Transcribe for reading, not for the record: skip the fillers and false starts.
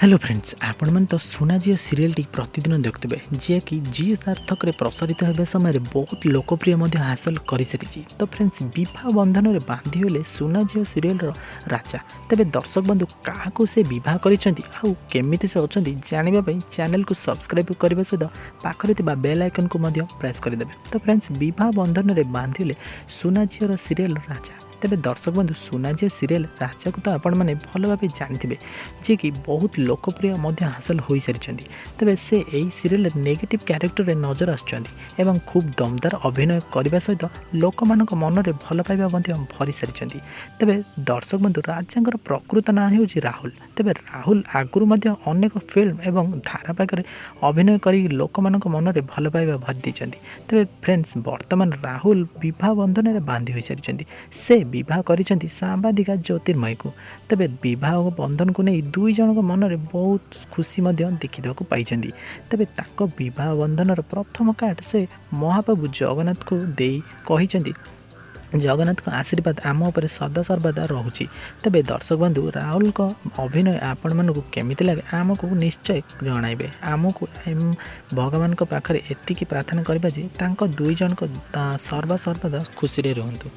Hello friends, ଆପଣମାନେ ତ ସୁନାଝିଅ ସିରିଏଲଟି ପ୍ରତିଦିନ ଦେଖୁଥିବେ, ଯିଏକି ଜି ସାର୍ଥକରେ ପ୍ରସାରିତ ହେବା ସମୟରେ ବହୁତ ଲୋକପ୍ରିୟ ମଧ୍ୟ ହାସଲ କରିସାରିଛି। ତ ଫ୍ରେଣ୍ଡସ୍, ବିବାହ ବନ୍ଧନରେ ବାନ୍ଧି ହେଲେ ସୁନାଝିଅ ସିରିଏଲର ରାଜା। ତେବେ ଦର୍ଶକ ବନ୍ଧୁ, କାହାକୁ ସେ ବିବାହ କରିଛନ୍ତି ଆଉ କେମିତି ସେ ଅଛନ୍ତି ଜାଣିବା ପାଇଁ ଚ୍ୟାନେଲକୁ ସବସ୍କ୍ରାଇବ୍ କରିବା ସହିତ ପାଖରେ ଥିବା ବେଲ୍ ଆଇକନ୍କୁ ମଧ୍ୟ ପ୍ରେସ୍ କରିଦେବେ। ତ ଫ୍ରେଣ୍ଡସ୍, ବିବାହ ବନ୍ଧନରେ ବାନ୍ଧି ହେଲେ ସୁନାଝିଅର ସିରିଏଲ ରାଜା। ତେବେ ଦର୍ଶକ ବନ୍ଧୁ, ସୁନାଝିଅ ସିରିଏଲ ରାଜାକୁ ତ ଆପଣମାନେ ଭଲ ଭାବେ ଜାଣିଥିବେ, ଯିଏକି ବହୁତ ଲୋକପ୍ରିୟ ମଧ୍ୟ ହାସଲ ହୋଇସାରିଛନ୍ତି। ତେବେ ସେ ଏହି ସିରିଏଲରେ ନେଗେଟିଭ୍ କ୍ୟାରେକ୍ଟରରେ ନଜର ଆସୁଛନ୍ତି ଏବଂ ଖୁବ୍ ଦମଦାର ଅଭିନୟ କରିବା ସହିତ ଲୋକମାନଙ୍କ ମନରେ ଭଲ ପାଇବା ମଧ୍ୟ ଭରି ସାରିଛନ୍ତି। ତେବେ ଦର୍ଶକ ବନ୍ଧୁ, ରାଜାଙ୍କର ପ୍ରକୃତ ନାଁ ହେଉଛି ରାହୁଲ। ତେବେ ରାହୁଲ ଆଗରୁ ମଧ୍ୟ ଅନେକ ଫିଲ୍ମ ଏବଂ ଧାରାବାହିକରେ ଅଭିନୟ କରି ଲୋକମାନଙ୍କ ମନରେ ଭଲ ପାଇବା ଭରି ଦେଇଛନ୍ତି। ତେବେ ଫ୍ରେଣ୍ଡସ୍, ବର୍ତ୍ତମାନ ରାହୁଲ ବିବାହ ବନ୍ଧନରେ ବାନ୍ଧି ହୋଇସାରିଛନ୍ତି। ସେ ବିବାହ କରିଛନ୍ତି ସାମ୍ବାଦିକା ଜ୍ୟୋତିର୍ମୟୀକୁ। ତେବେ ବିବାହ ବନ୍ଧନକୁ ନେଇ ଦୁଇ ଜଣଙ୍କ ମନରେ ବହୁତ ଖୁସି ମଧ୍ୟ ଦେଖିବାକୁ ପାଇଛନ୍ତି। ତେବେ ତାଙ୍କ ବିବାହ ବନ୍ଧନର ପ୍ରଥମ କାର୍ଡ଼ ସେ ମହାପ୍ରଭୁ ଜଗନ୍ନାଥଙ୍କୁ ଦେଇ କହିଛନ୍ତି, ଜଗନ୍ନାଥଙ୍କ ଆଶୀର୍ବାଦ ଆମ ଉପରେ ସଦାସର୍ବଦା ରହୁଛି। ତେବେ ଦର୍ଶକ ବନ୍ଧୁ, ରାହୁଲଙ୍କ ଅଭିନୟ ଆପଣମାନଙ୍କୁ କେମିତି ଲାଗେ ଆମକୁ ନିଶ୍ଚୟ ଜଣାଇବେ। ଆମକୁ ଭଗବାନଙ୍କ ପାଖରେ ଏତିକି ପ୍ରାର୍ଥନା କରିବା ଯେ ତାଙ୍କ ଦୁଇ ଜଣଙ୍କ ସର୍ବସର୍ବଦା ଖୁସିରେ ରୁହନ୍ତୁ।